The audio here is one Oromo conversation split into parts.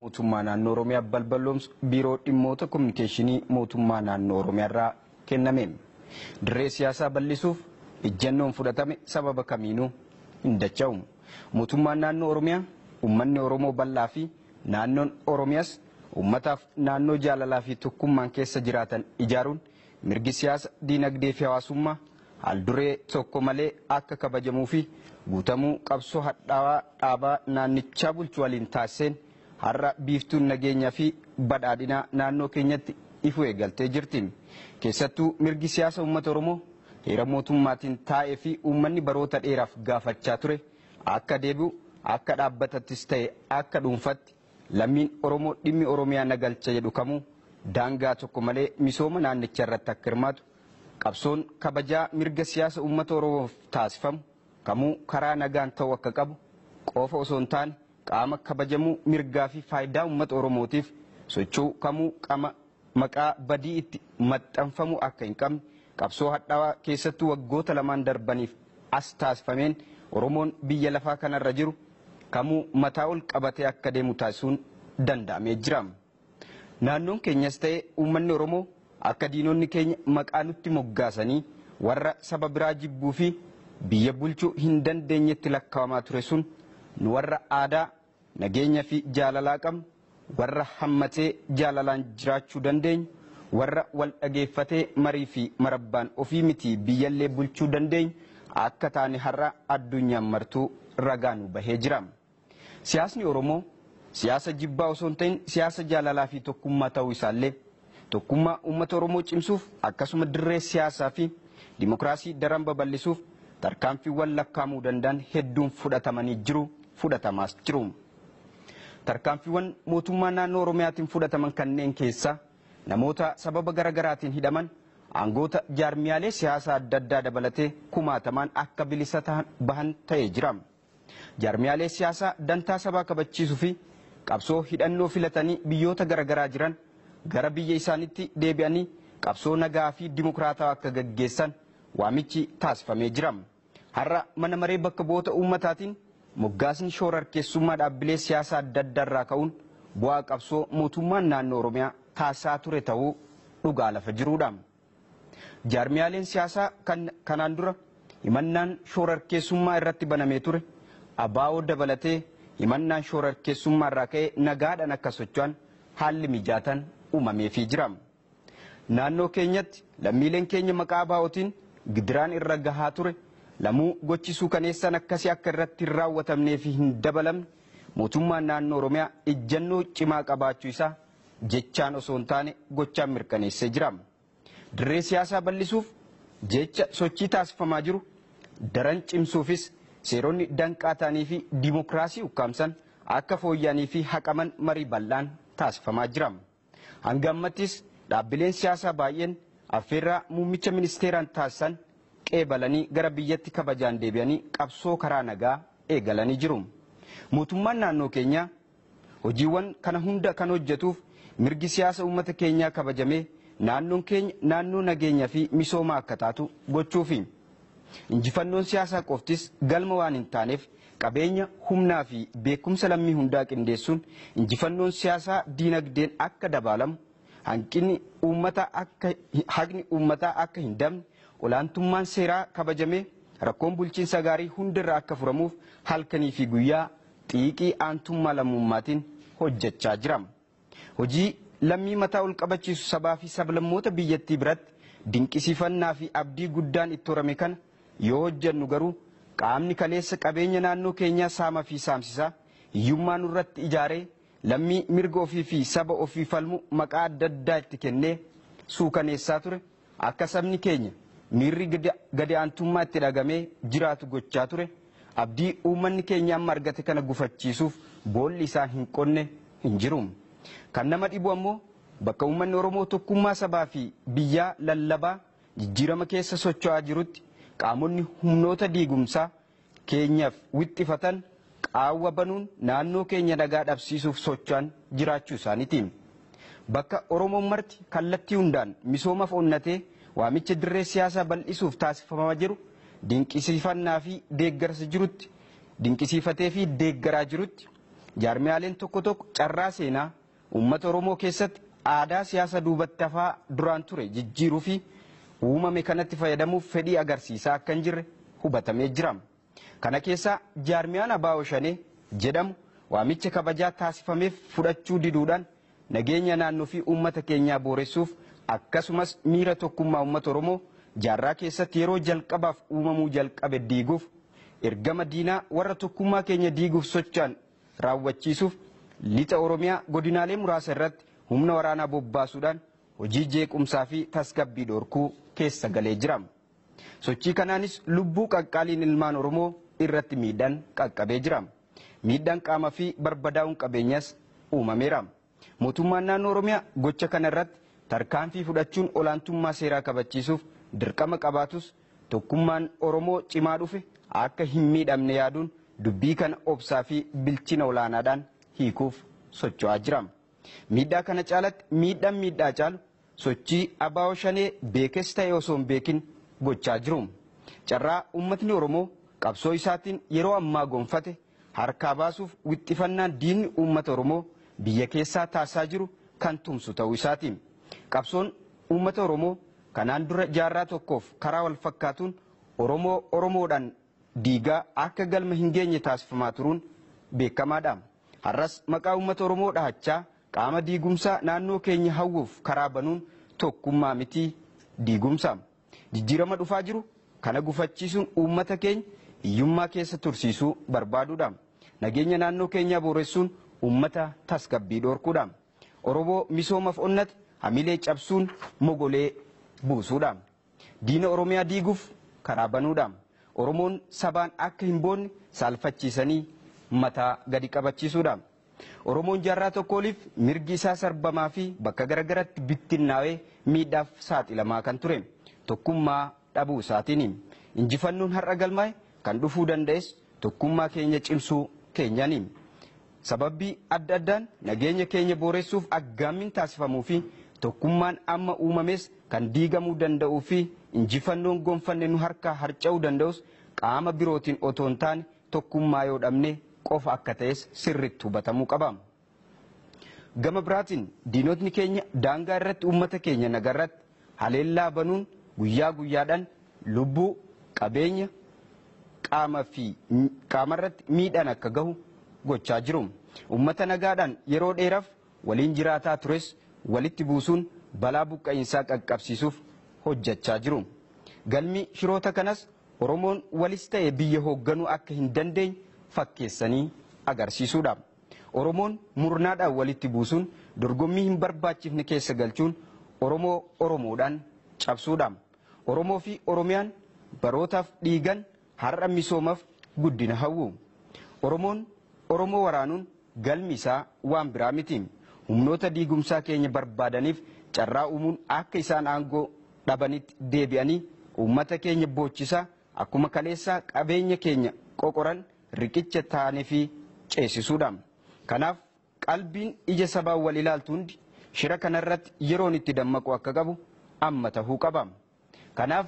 Mootummaa naannoo Oromiyaa balballoomsu biiroo dhimmoota kominikeeshinii mootummaa naannoo Oromiyaa irraa kenname. Dirree siyaasaa bal'isuuf ejjennoon fudhatame sababa kamiinuu hin dacha'u. Mootummaan naannoo Oromiyaa uummanni Oromoo bal'aa fi naannoon Oromiyaas uummataaf naannoo jaalalaa fi tokkummaan keessa jiraatan ijaaruun mirgi siyaasa, diinagdee fi hawaasummaa haalduree tokko malee akka kabajamuu fi guutamuu qabsoo hadhaawaa dhaabaa naannichaa bulchu waliin taasiseen har'a biiftuun nageenyaa fi badhaadhinaa naannoo keenyatti ifuu eegaltee jirti. Keessattuu mirgi siyaasa uummata Oromoo heera mootummaatiin taa'ee fi uummanni baroota dheeraaf gaafachaa ture akka deebi'u akka dhaabbatattis ta'e akka dhuunfatti lammiin Oromoo dhimmi Oromiyaa nagalcha jedhu kamuu daangaa tokko malee misooma naannicha irratti akka hirmaatu qabsoon kabajaa mirga siyaasa uummata Oromoof taasifamu kamuu karaa nagaan ta'uu akka qabu qofa osoo hin taane qaama kabajamuu mirgaa fi faayidaa uummata Oromootiif socho'u kamuu qaama maqaa badii itti maxxanfamu akka hin qabne qabsoo hadhaawaa keessattuu waggoota lamaan darbaniif as taasifameen Oromoon biyya lafaa kanarra jiru kamuu mataa ol qabatee akka deemu taasisuun danda'amee jira. Naannoon keenyas ta'e uummanni Oromoo akka diinonni keenya maqaa nutti moggaasanii warra saba biraa jibbuu fi biyya bulchuu hin dandeenyetti lakkaa'amaa ture sun nu warra aadaa nageenya fi jaalalaa qabnu warra hammatee jaalalaan jiraachuu dandeenyu warra wal dhageeffatee marii fi marabbaan ofii miti biyyallee bulchuu dandeenyu akka taane har'a addunyaan martuu ragaa nu bahee jira. Siyaasni Oromoo siyaasa jibbaa osoo hin ta'in siyaasa jaalalaa fi tokkummaa ta'uu isaallee tokkummaa uummata Oromoo cimsuuf akkasuma dirree siyaasaa fi dimokiraasii daran babal'isuuf tarkaanfiiwwan lakkaa'amuu danda'an hedduun fudhatamanii jiru fudhatamaas jiru. Tarkaanfiiwwan mootummaa naannoo Oromiyaatiin fudhataman kanneen keessaa namoota sababa garaagaraatiin hidhaman aangoota jaarmiyaalee siyaasaa adda addaa dabalatee kumaatamaan akka bilisa bahan ta'ee jira. Jaarmiyaalee siyaasaa dantaa sabaa kabachiisuu fi qabsoo hidhannoo filatanii biyyoota garaagaraa jiran gara biyya isaaniitti deebi'anii qabsoo nagaa fi dimokiraataa akka gaggeessan waamichi taasifamee jira. Har'a mana maree bakka bu'oota uummataatiin moggaasni shoorarkeessummaa dhaabbilee siyaasaa adda addaa irraa ka'uun bu'aa qabsoo mootummaan naannoo Oromiyaa taasisaa ture ta'uu dhugaa lafa jirudha. Jaarmiyaaleen siyaasaa kanaan dura himannaan shoorarkeessummaa irratti banamee ture ABO dabalatee himannaan shoorarkeessummaa irraa ka'ee nagaadhaan akka socho'an haalli mijaatan uumameefii jira. Naannoo keenyatti lammiileen keenya maqaa ABOtiin gidiraan irra gahaa ture lamuu gochi suukaneessaan akkasii akka irratti hin raawwatamnee fi hin dabalamne mootummaan naannoo Oromiyaa ejjennoo cimaa qabaachuu isaa jechaan osoo hin taane gochaan mirkaneessee jira. Dirree siyaasaa bal'isuuf jecha sochii taasifamaa jiru daran cimsuufis seeronni danqaa ta'anii fi dimokiraasii ukkaamsan akka fooyya'anii fi haqaman marii bal'aan taasifamaa jira. Hanga ammattis dhaabbileen siyaasaa baay'een affeerraa muummicha ministeeraan taasisan qeebalanii gara biyyatti kabajaan deebi'anii qabsoo karaa nagaa eegalanii jiru. Mootummaan naannoo keenyaa hojiiwwan kana hunda kan hojjetuuf mirgi siyaasa uummata keenyaa kabajamee naannoon keenya naannoo nageenyaa fi misoomaa akka taatu gochuufi. Injifannoon siyaasaa qoftis galma waan hin taaneef qabeenya humnaa fi beekumsa lammii hundaa qindeessuun injifannoon siyaasaa diinagdeen akka dabaalamu hanqinni uummataa akka haqni uummataa akka hin dabne olaantummaan seeraa kabajamee rakkoon bulchiinsa gaarii hundirraa akka furamuuf halkanii fi guyyaa xiiqii aantummaa lammummaatiin hojjechaa jira. Hojii lammii mataa ol qabachiisu sabaa fi sablammoota biyyattii biratti dinqisiifannaa fi abdii guddaan itti horame kana yoo hojjennu garuu qaamni kaleessa qabeenya naannoo keenyaa saama fi saamsisaa hiyyummaa nurratti ijaaree lammii mirga ofii fi saba ofii falmu maqaa adda addaa itti kennee suukaneessaa ture akka sabni keenya miirri gadi aantummaa itti dhagamee jiraatu gochaa ture abdii uummanni keenya amma argate kana gufachiisuuf boolli isaan hin qonne hin jiru. Kan nama dhibu ammoo bakka uummanni Oromoo tokkummaa sabaa fi biyyaa lallabaa jijjiirama keessa socho'aa jirutti qaamonni humnoota diigumsaa keenyaaf wixxifatan qaawwa banuun naannoo keenya nagaa dhabsiisuuf socho'an jiraachuu isaaniiti. Bakka Oromoon marti kallattii hundaan misoomaaf onnatee waamicha dirree siyaasaa bal'isuuf taasifamaa jiru dinqisiifannaa fi deeggarsa jirutti dinqisiifatee fi deeggaraa jirutti Jaarmiyaaleen tokko tokko carraa seenaa uummata Oromoo keessatti aadaa siyaasa duubatti hafaa duraan ture jijjiiruu fi uumame kanatti fayyadamuuf fedhii agarsiisaa akka hin jirre hubatamee jira. Kana keessaa jaarmiyaan ABO Shanee jedhamu waamicha kabajaa taasifameef fudhachuu diduudhaan nageenya naannoo fi uummata keenyaa booressuuf akkasumas miira tokkummaa uummata Oromoo jaarraa keessatti yeroo jalqabaaf uumamuu jalqabe diiguuf ergama diinaa warra tokkummaa keenya diiguuf socho'an raawwachiisuuf lixa Oromiyaa godinaalee muraasa irratti humna waraanaa bobbaasuudhaan hojii jeequmsaa fi tasgabbii dhorkuu keessa galee jira. Sochii kanaanis lubbuu qaqqaaliin ilmaan Oromoo irratti miidhaan qaqqabee jira. Miidhaan qaamaa fi barbadaa'uun qabeenyas uumameera. Mootummaan naannoo Oromiyaa gocha kana irratti tarkaanfii fudhachuun olaantummaa seeraa kabachiisuuf dirqama qabaatus tokkummaan Oromoo cimaa dhufe akka hin miidhamne yaaduun dubbii kana obsaa fi bilchina olaanaadhaan hiikuuf socho'aa jira. Miidhaa kana caalatti miidhaan miidhaa caalu sochii ABO Shanee beekes ta'e osoo hin beekin gochaa jiru. Carraa uummatni Oromoo qabsoo isaatiin yeroo ammaa gonfate harkaa baasuuf wixxifannaan diinni uummata Oromoo biyya keessaa taasisaa jiru kan tumsu ta'uu isaati. Qabsoon uummata Oromoo kanaan dura jaarraa tokkoof karaa wal fakkaatuun Oromoo Oromoodhaan diigaa akka galma hin geenye taasifamaa turuun beekamaadha. Har'as maqaa uummata Oromoo dhahachaa qaama diigumsaa naannoo keenya hawwuuf karaa banuun tokkummaa miti diigumsa. Jijjiirama dhufaa jiru kana gufachiisuun uummata keenya hiyyummaa keessa tursiisuu barbaaduudha. Nageenya naannoo keenyaa booressuun uummata tasgabbii dhorkuudha. Oromoo misoomaaf onnate hamilee cabsuun mogolee buusuudha. Diina Oromiyaa diiguuf karaa banuudha. Oromoon sabaan akka hin boonne saalfachiisanii mataa gadi qabachiisuudha. Oromoon jaarraa tokko oliif mirgi isaa sarbamaa fi bakka garagaratti bittinnaa'ee miidhaaf saaxilamaa kan ture. Tokkummaa dhabuu isaatiin injifannoon har'a galmaa'e kan dhufuu danda'es tokkummaa keenya cimsuu keenyaani. Sababbii adda addaan nageenya keenya booressuuf aggaammiin taasifamuu fi tokkummaan amma uumames kan diigamuu danda'uu fi injifannoon gonfanne nu harkaa harca'uu danda'us qaama birootiin otoo hin taane tokkummaa yoo dhabne qofa akka ta'es sirriitti hubatamuu qaba. Gama biraatiin diinotni keenya daangaa irratti uummata keenya nagarratti haleellaa banuun guyyaa guyyaadhaan lubbuu qabeenya qaama fi qaamarratti miidhaan akka gahu gochaa jiru. Uummata nagaadhaan yeroo dheeraaf waliin jiraataa tures walitti buusuun balaa buqqa'iinsaa qaqqabsiisuuf hojjechaa jiru. Galmi shiroota kanas Oromoon walis ta'e biyya hoogganuu akka hin dandeenye fakkeessanii agarsiisuudha. Oromoon murnaadhaan walitti buusuun dorgommii hin barbaachifne keessa galchuun Oromoo Oromoodhaan cabsuudha. Oromoo fi Oromiyaan barootaaf dhiigan har'a misoomaaf guddina hawwu. Oromoon Oromoo waraanuun galmi isaa waan biraa miti. Humnoota diigumsaa keenya barbaadaniif carraa uumuun akka isaan aangoo dhabanitti deebi'anii uummata keenya boochisaa akkuma kaleessaa qabeenya keenya qoqoran riqicha taanee fi ceesisuudha. Kanaaf qalbiin ija sabaa wal ilaaltu hundi shira kanarratti yeroon itti dammaqu akka qabu amma tahuu qaba. Kanaaf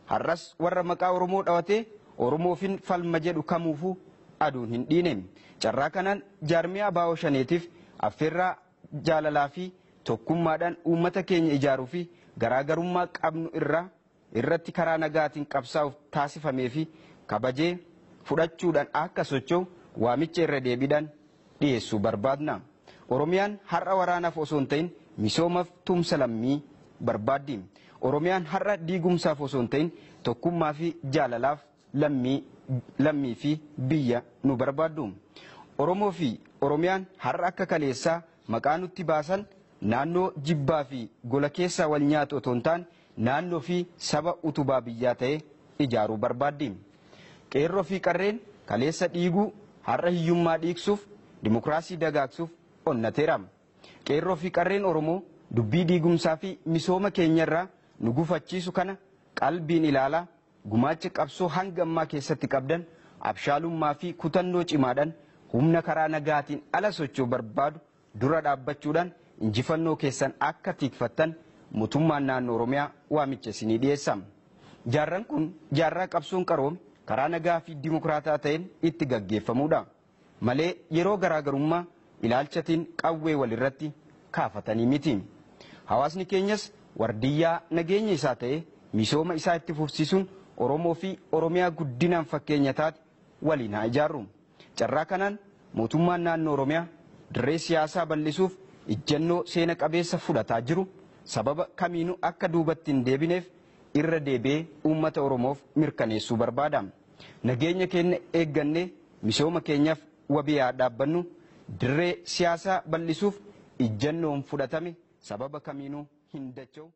har'as warra maqaa Oromoo dhawatee Oromoofin falma jedhu kamuufuu aduun hin dhiine. Carraa kanaan jaarmiyaa ABO Shaneetiif affeerraa jaalalaa fi tokkummaadhaan uummata keenya ijaaruu fi garaagarummaa qabnu irraa irratti karaa nagaatiin qabsaa'uuf taasifamee fi kabajee fudhachuudhaan akka socho'u waamicha irra deebiidhaan dhiyeessuu barbaadna. Oromiyaan har'a waraanaaf osoo hin ta'in misoomaaf tumsa lammii barbaaddi. Oromiyaan har'a diigumsaaf osoo hin ta'in tokkummaa fi jaalalaaf lammii fi biyya nu barbaaddu. Oromoo fi Oromiyaan har'a akka kaleessaa maqaa nutti baasan naannoo jibbaa fi gola keessaa wal nyaatu otoo hin taane naannoo fi saba utubaa biyyaa ta'e ijaaruu barbaaddi. Qeerroo fi qarreen kaleessa dhiiguu har'a hiyyummaa dhiigsuuf dimokiraasii dagaagsuuf onnateera. Qeerroo fi qarreen Oromoo dubbii diigumsaa fi misooma keenyarraa nu gufachiisu kana qalbiin ilaalaa gumaacha qabsoo hanga ammaa keessatti qabdan abshaalummaa fi kutannoo cimaadhaan humna karaa nagaatiin ala socho'u barbaadu dura dhaabbachuudhaan injifannoo keessan akka tikfattan mootummaan naannoo Oromiyaa waamicha isinii dhiyeessa. Jaarraan kun jaarraa qabsoon qaroome karaa nagaa fi dimokiraataa ta'een itti gaggeeffamudha. malee yeroo garaagarummaa ilaalchatiin qawwee walirratti kaafatanii miti. Hawaasni keenyas wardiyyaa nageenya isaa ta'ee misooma isaa itti fufsiisuun Oromoo fi Oromiyaa guddinaan fakkeenya taate waliin haa ijaarru. Carraa kanaan mootummaan naannoo Oromiyaa dirree siyaasaa bal'isuuf ijjannoo seena qabeessa fudhataa jiru sababa kamiinuu akka duubatti hin deebineef irra deebi'ee uummata Oromoof mirkaneessuu barbaada. Nageenya keenya eeggannee misooma keenyaaf wabii haa dhaabbannu. Dirree siyaasaa bal'isuuf ijjannoon fudhatame sababa kamiinuu hin dacha'u.